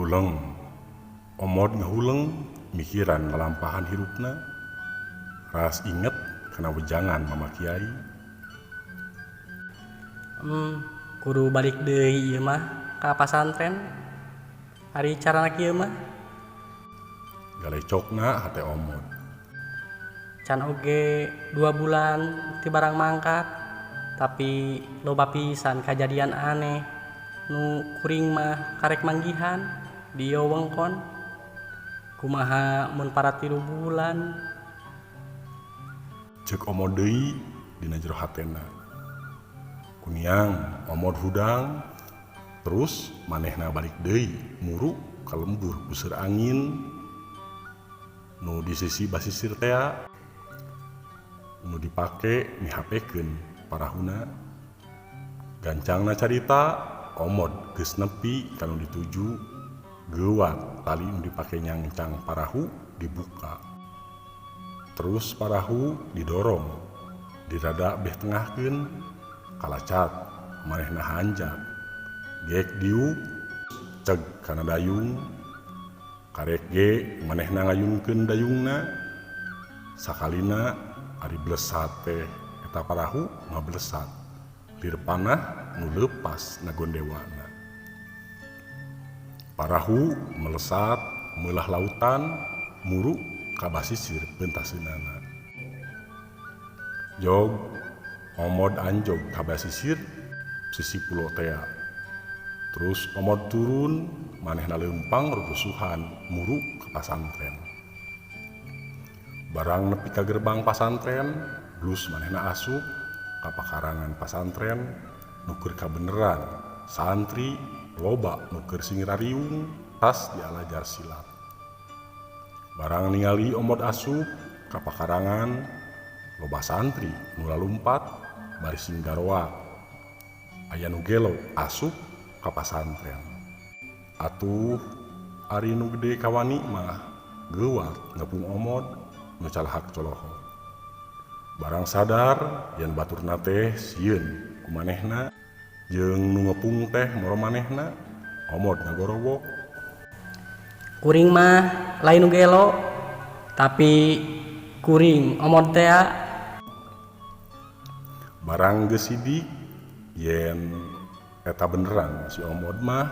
Huleng. Omod ngahuleng mikiran lalampahan hirupna. Ras inget kana wejangan Mama Kiai. Kudu balik deui ieu mah ka pasantren. Ari carana kieu mah. Galecokna hate Omod. Can oge 2 bulan ti barang mangkat, tapi loba pisan kajadian aneh nu kuring mah karek manggihan di ieu wewengkon. Kumaha mun para 3 bulan? Ceuk Omod deui dina jero hatena. Kuniang Omod hudang, terus manehna balik deui muru ka lembur puseur angin nu di sisi basisir tea nu dipake mihapekeun parahuna. Gancangna carita Omod geus nepi ka nu dituju, geuwat tali nu dipake nyangcang parahu dibuka. Terus parahu didorong, dirada beh tengahkeun, kalacat manehna hanjat. Gek diuk ceg kana dayung, karek ge manehna ngayunkeun dayungna. Sakalina ari blesat teh eta parahu ngablesat, lir panah nu leupas nagondewana. Parahu melesat meulah lautan muru ka basisir peuntaseunana. Jog Omod anjog ka basisir sisi pulo tea. Terus Omod turun manehna leumpang rurusuhan muru ka pasantren. Barang nepi ka gerbang pasantren, blus manehna asup ka pakarangan pasantren nu keur kabeneran santri loba nu keur singrariung tas dialajar silat. Barang ningali Omod asup ka pakarangan, loba santri nu lalumpat bari sing garoak. Aya nu gelo asup ka pasantren. Atuh ari nu gede kawani mah geuwat ngepung Omod nu calahak colohok. Barang sadar yen baturna teh sieun ku manehna jeung nu ngepung teh moro manehna, Omod ngagorowok. Kuring mah lain nu gelo, tapi kuring Omod tea. Barang geus sidik yen eta beneran si Omod mah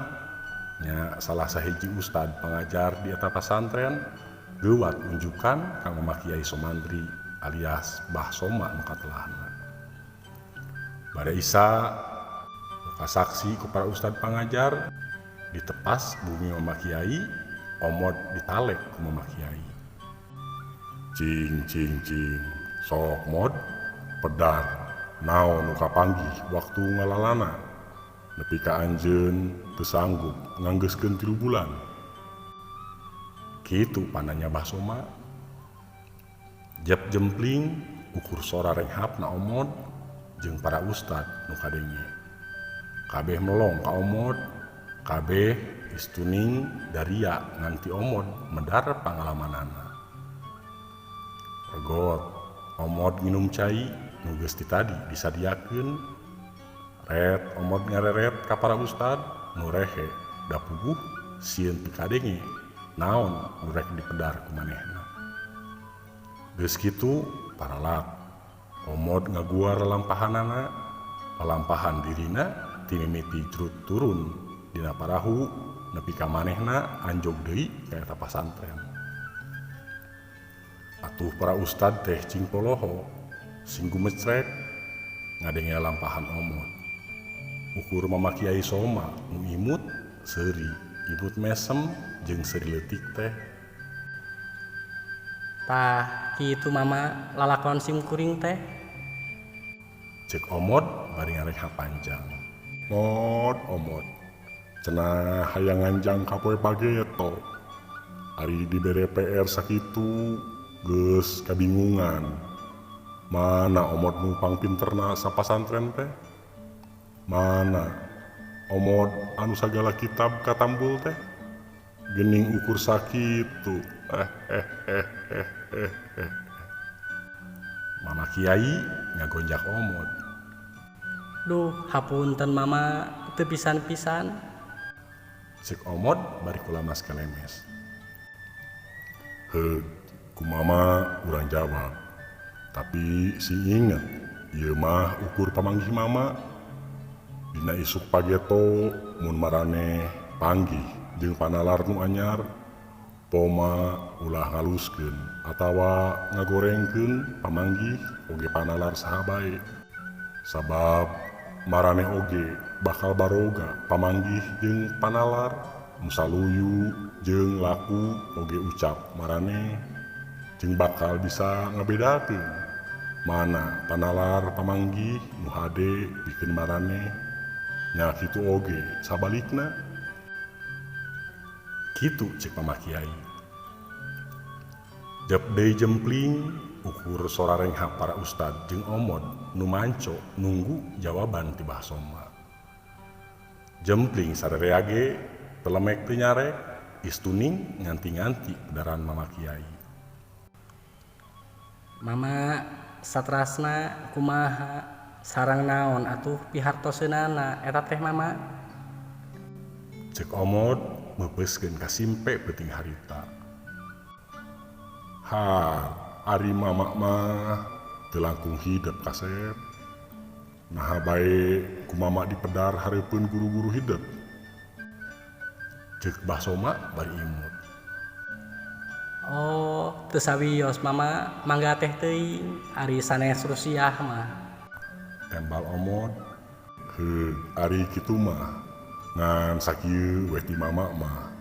nya salah sahiji ustad pangajar di eta pasantren, geuwat unjukan ka Mama Kiai Somantri alias Bah Soma nu katelahna. Bade Isa nu kasaksi ku para ustad pangajar ditepas bumi Mama Kiai, Omod ditalek ku Mama Kiai. Cing cing cing, sok Mod pedar naon nu kapanggih waktu ngalalana nepi ka anjeun teu sanggup nganggeuskeun 3 bulan. Kitu pananya Bah Soma. Jep jempling ukur sora renghapna Omod jeung para ustad nu kadenge. Kabeh melong ka Omod, kabeh istuning daria nganti Omod medar pangalamanana. Regot Omod nginum cai nu geus ti tadi disadiakeun. Ret Omod ngareret ka para ustad nu rehe da puguh sieun teu kadenge naon nu rek dipedar ku manehna. Geus kitu paralak Omod ngaguar lalampahanana, lalampahan dirina ti mimiti jrut turun dina parahu nepi ka manehna anjog deui ka eta pasantren. Atuh para ustad teh cing poloho sing gumecrek ngadenge lalampahan Omod. Ukur Mama Kiai Soma nu imut seuri, imut mesem jeung seuri leutik teh. Tah kitu Mama lalakon sim kuring teh. Ceuk Omod bari ngareha panjang. Mod Omod cenah hayang nganjang ka poe pageto. Ari dibere PR sakitu geus kabingungan. Mana Omod nu pangpinterna sapasantren teh? Mana Omod anu sagala kitab katambul teh? Gening ukur sakitu. Mama Kiai ngagonjak Omod. Duh, hapunten Mama teu pisan-pisan. Cek Omod bari kulamas kelemes. Heug, ku mama urang jawab. Tapi sing inget, ieu mah ukur pamanggih mama. Dina isuk pageto mun maraneh panggih jeung panalar nu anyar, poma ulah ngaluskeun atawa ngagorengkeun pamanggih oge panalar saha bae. Sabab maraneh oge bakal baroga pamanggih jeung panalar nu saluyu jeung laku oge ucap maraneh jeung bakal bisa ngabedakeun mana panalar pamanggih nu hade pikeun maraneh nya kitu oge sabalikna. Kitu cek Mama Kiai. Jep deui jempling ukur sorarengha para ustad jeung Omod nu manco nunggu jawaban ti Bah Soma. Jempling sarerea ge telemek teu nyarek istuning nganti-nganti pedaran Mama Kiai. Mama satrasna kumaha sarang naon atuh pihartoseunana eta teh Mama? Cek Omod meupeuskeun ka simpe peuting harita. Har, ari mama mah teu langkung hidep kasep. Naha bae ku mama dipedar hareupeun guru-guru hidep. Cek Bah Soma bari imut. Oh, teu sawios Mama mangga teh teuing ari sanes Rusiah mah. Tembal Omod. Heug, ari kitu mah ngan sakieu we ti mama mah.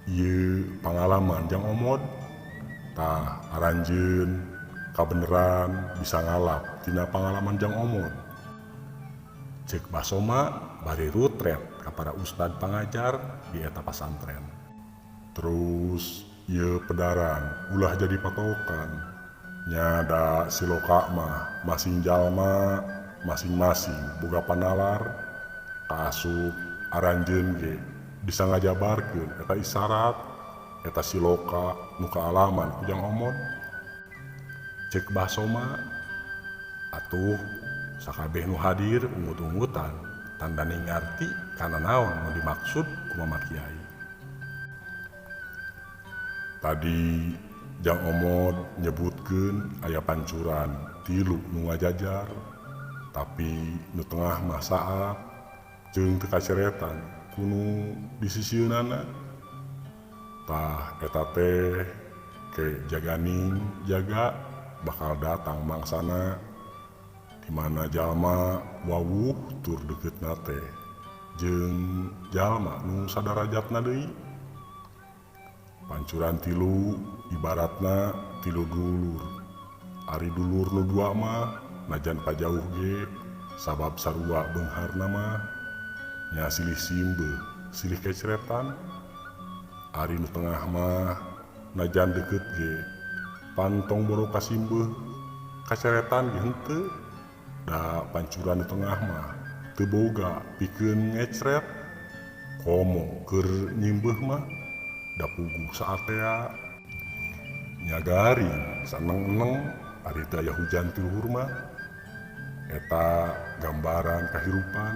Ieu pangalaman jang Omod. Tah aranjeun kabeneran bisa ngalap tina pangalaman jang Omod. Cek Bah Soma bari rutret ka para ustad pangajar di eta pasantren. Terus ieu pedaran ulah jadi patokan. Nya da siloka mah masing jalma masing-masing boga panalar kaasup aranjeun ge bisa ngajabarkeun eta isyarat eta siloka nu kaalaman ku jang Omod. Cek Bah Soma atuh sakabeh nu hadir ungut-ungutan tandane ngarti kana naon nu dimaksud ku Mama Kiai. Tadi jang Omod nyebutkeun aya pancuran tilu nu ngajajar, tapi nu tengah mah saat jeung teu kaceretan ku nu di sisieunana. Tah eta teh ke jaganing jaga bakal datang mangsana di mana jalma wawuh tur deukeutna teh jeung jalma nu sadarajatna deui. Pancuran tilu ibaratna tilu dulur. Ari dulur nu dua mah najan pajauh ge sabab sarua beungharna mah nya silih simbeuh silih keceretan. Ari nu tengah mah najan deukeut ge pantong boro kasimbeuh kaceretan ge henteu. Da pancuran nu tengah mah teu boga pikeun ngecret komo keur nyimbeuh mah da puguh saatea nya garing saneng-eneng ari teu aya hujan ti luhur mah. Eta gambaran kahirupan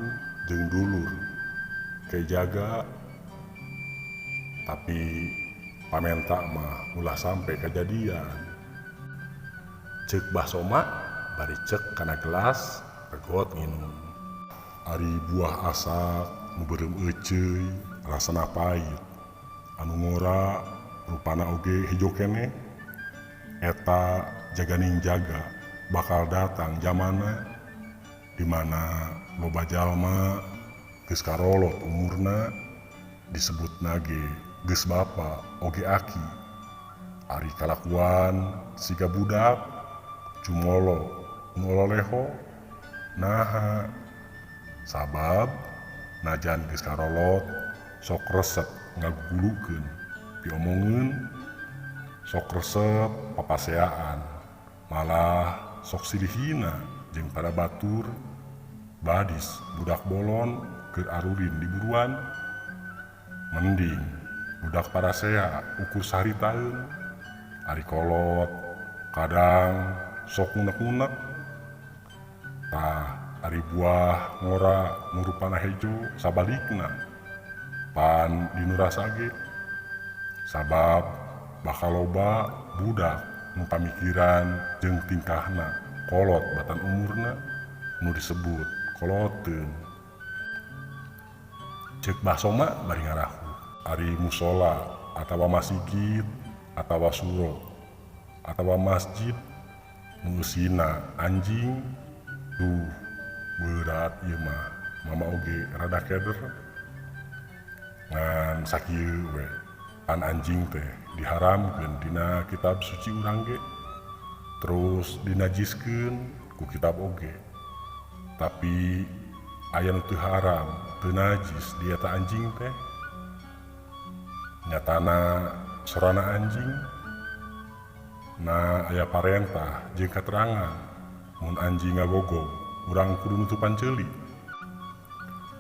jeung dulur ke jaga, tapi pamenta mah ulah sampai kejadian. Cek Bah Soma bari cek kana gelas regot nginum. Ari buah asak nu beureum euceuy rasana pahit anu ngora rupana oge hejo keneh. Eta jaganing jaga bakal datang jamana di mana loba jalma geus karolot umurna disebutna ge geus bapa oge aki. Ari kalakuan siga budak cumolo ngololeho. Naha sabab najan geus karolot sok resep ngagugulukeun piomongeun, sok resep papaseaan, malah sok silih hina jeung para batur badis budak bolon keur arulin di buruan. Mending budak parasea ukur saharitaeun. Ari kolot kadang sok ngunek-ngunek. Tah ari buah ngora nu rupana hejo sabalikna Pan dinu rasa ge sabab bakal loba budak nu pamikiran jeung tingkahna kolot batan umurna nu disebut koloteun. Ceuk Bah Soma bari ngarahu ari musola atawa masigit atawa suro atawa masjid nu eusina anjing duh berat ieu mah mama oge rada keder ngan sakieu we pan anjing teh diharamkeun dina kitab suci urang ge terus dinajiskeun ku kitab oge tapi aya nu teu haram teu najis di eta anjing teh nyatana sorana anjing nah aya parentah jeung katerangan mun anjing ngagogog urang kudu nutupan ceuli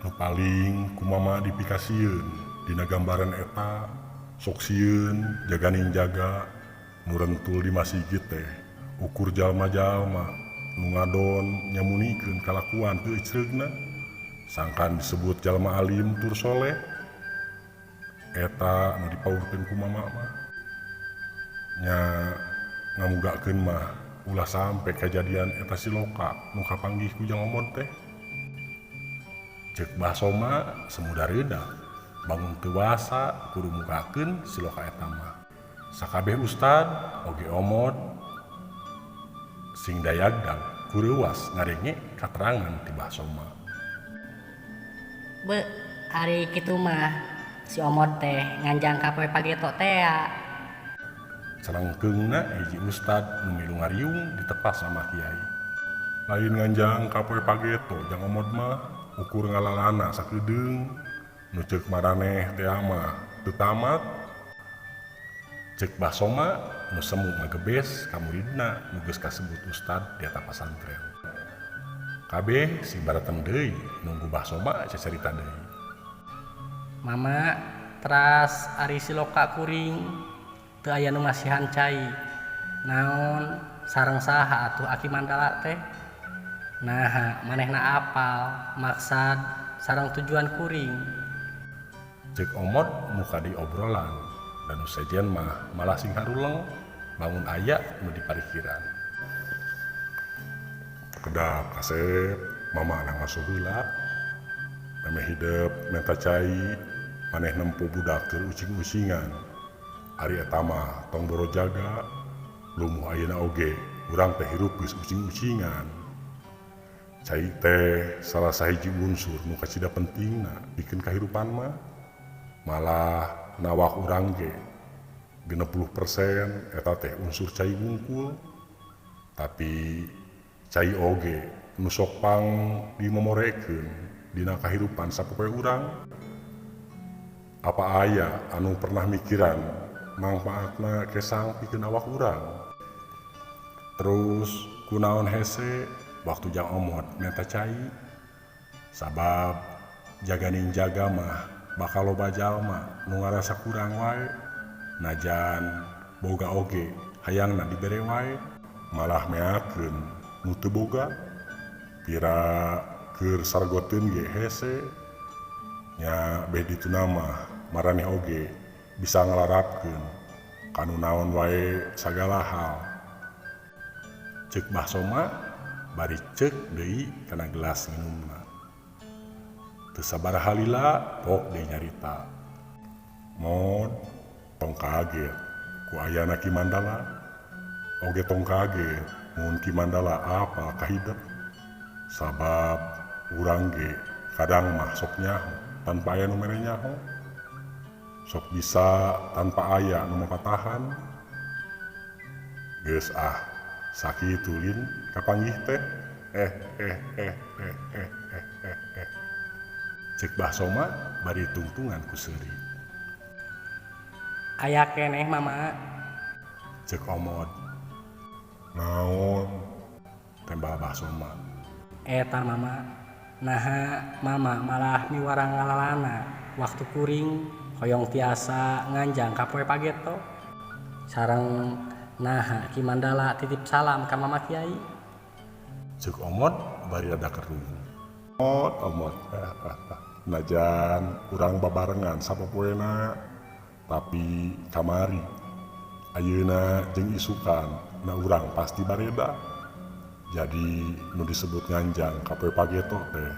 nu paling ku mama dipikasieun dina gambaran eta sok sieun jaganing jaga nu rentul di masigit teh ukur jalma-jalma nu ngadon nyamunikeun kalakuan teu ecreugna sangkan disebut jalma alim tur soleh eta nu dipaurkeun ku mama mah nya ngamugakeun mah ulah sampe kajadian eta si Loka nu kapanggih ku Jang Omod teh. Ceuk Bah Soma semu dareuda bangun teu wasa kudu mukakeun si Loka eta mah. Sakabeh ustad oge Omod sing dayagdag kureuwas ngadenge katerangan ti Bah Soma. Be, ari kitu mah si Omod teh nganjang ka poe pageto tea. Celengkeungna hiji ustad nu milu ngariung ditepas sama kiai. Lain nganjang ka poe pageto Jang Omod mah ukur ngalalana sakedeung nu ceuk maraneh teh mah teu tamat. Ceuk Bah Soma nu semu ngagebes ka muridna nu geus kasebut ustad di eta pasantren. Kabeh sing baratem deui nunggu Bah Soma cacarita deui. Mama teras ari si Loka kuring teu aya nu masihan cai. Naon sareng saha atuh Aki Mandala teh? Naha manehna apal maksad sareng tujuan kuring. Ceuk Omod muka di obrolan dan nu sejen mah malah sing haruleng bangun aya nu diparikiran. Kedap kasep mama na ngaso heula memeh hidep menta cai maneh nempo budak keur ucing-ucingan. Ari eta mah tong boro jaga lumuh ayeuna oge urang teh hirup geus ucing-ucingan. Cai teh salah sahiji unsur nu kacida pentingna pikeun kahirupan mah. Malah nawak urang ge 60% eta teh unsur cai wungkul. Tapi cai oge nu sok pang dimomorekeun dina kahirupan sapopoe urang. Apa aya anu pernah mikiran mangfaatna kesang pikeun awak urang? Terus kunaon hese waktu Jang Omod menta cai? Sabab jaganing jaga mah bakal loba jalma nu ngarasa kurang wae najan boga oge hayangna dibere wae malah meakeun nu teu boga pira keur sargoteun ge hese nya beh dituna mah maraneh oge bisa ngalarapkeun kanu naon wae sagala hal. Ceuk Bah Soma bari ceuk deui kana gelas nginumna. Teu sabaraha lila pok deui nyarita. Mod tong kaget ku ayana Ki Mandala. Oge tong kaget mun Ki Mandala apa kahidep. Sabab urang ge kadang mah sok nyaho tanpa aya nu mere nyaho. Sok bisa tanpa aya nu mapatahan. Geus ah sakitu lin kapanggih teh. Ceuk Bah Soma bari tungtungan ku seuri. Aya keneh mama. Ceuk Omod. Naon? Tembal Bah Soma. Eta mama. Naha mama malah miwarang ngalalana waktu kuring hoyong tiasa nganjang ka poe pageto. Sareng naha Ki Mandala titip salam ka mama kiai. Ceuk Omod bari rada kerung. Omod, Omod. Najan urang babarengan sapopoena tapi kamari ayeuna jeung isukan na urang pasti bareda. Jadi nu disebut nganjang ka poe pageto teh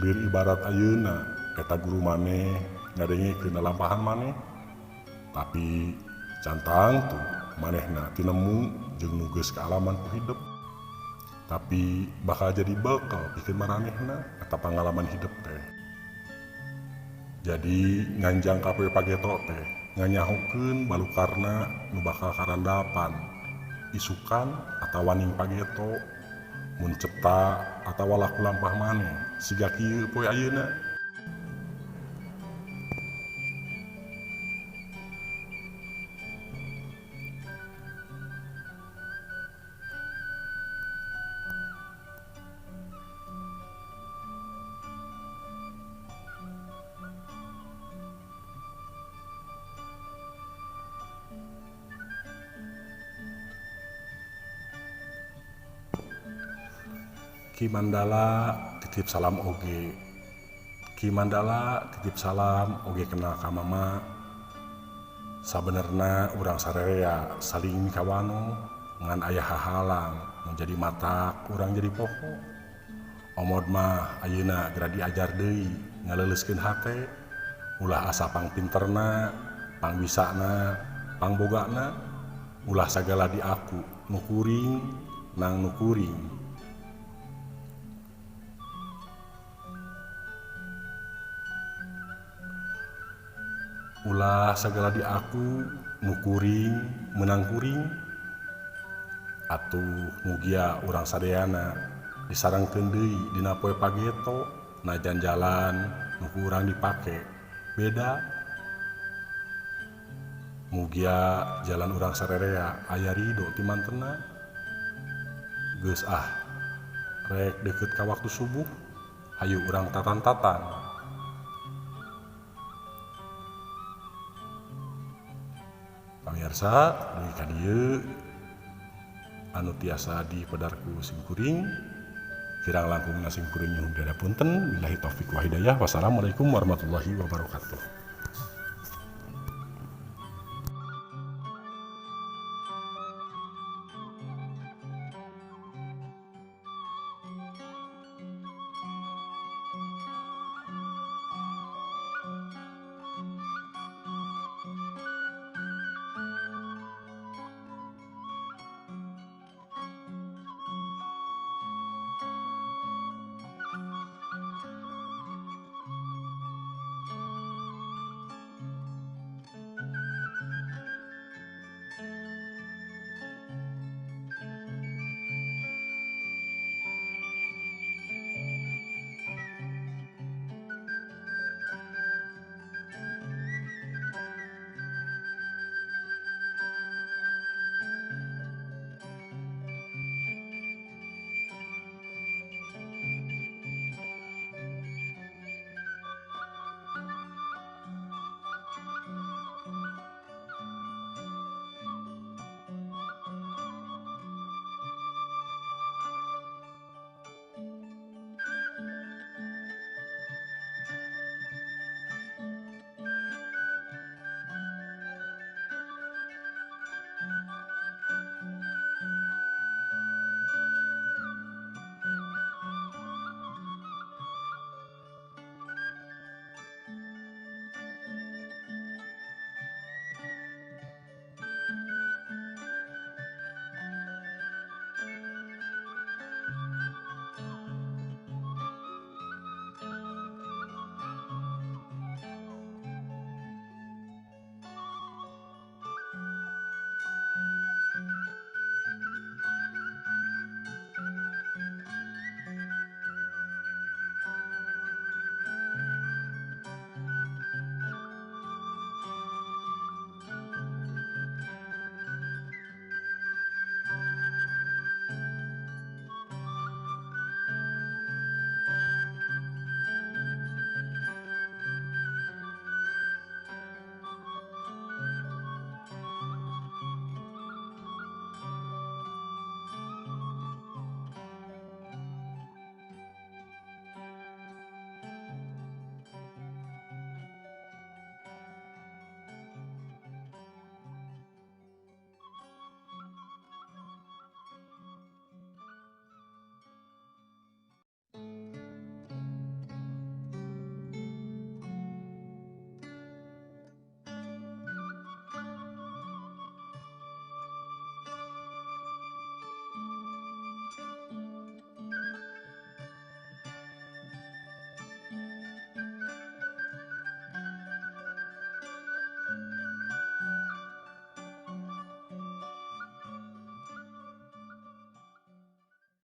lir ibarat ayeuna eta guru maneh ngadengekeun lalampahan maneh tapi can tangtu manehna tinemu jeung nu geus kaalaman ku hidep tapi bakal jadi bekal pikeun maranehna eta pangalaman hidep teh. Jadi nganjang ka poe pageto teh nganyahokeun balukarna nu bakal karandapan isukan atawa ning pageto mun cepta atawa laku lampah maneh siga kieu poe ayeuna. Ki Mandala titip salam oge. Ki Mandala titip salam oge kenal ka mama. Sabenerna urang sarerea saling kawano ngan aya hahalang menjadi matak urang jadi poho. Omod mah ayeuna geura diajar deui ngaleuleuskeun hate ulah asa pangpinterna, pangbisana, pangbogana, ulah sagala diaku nu kuring nang nu kuring. Ulah sagala diaku nu kuring menang kuring atuh mugia urang sadayana disarengkeun deui dina poe pageto najan jalan nu ku urang dipake beda. Mugia jalan urang sarerea aya ridho ti mantena. Geus ah rek deukeut ka waktu subuh hayu urang tatan-tatan. Pamirsa dugi ka dieu anu tiasa dipedarku simkuring kirang langkungna simkuring nyuhun punten billahi taufik wa hidayah. Wassalamualaikum warahmatullahi wabarakatuh.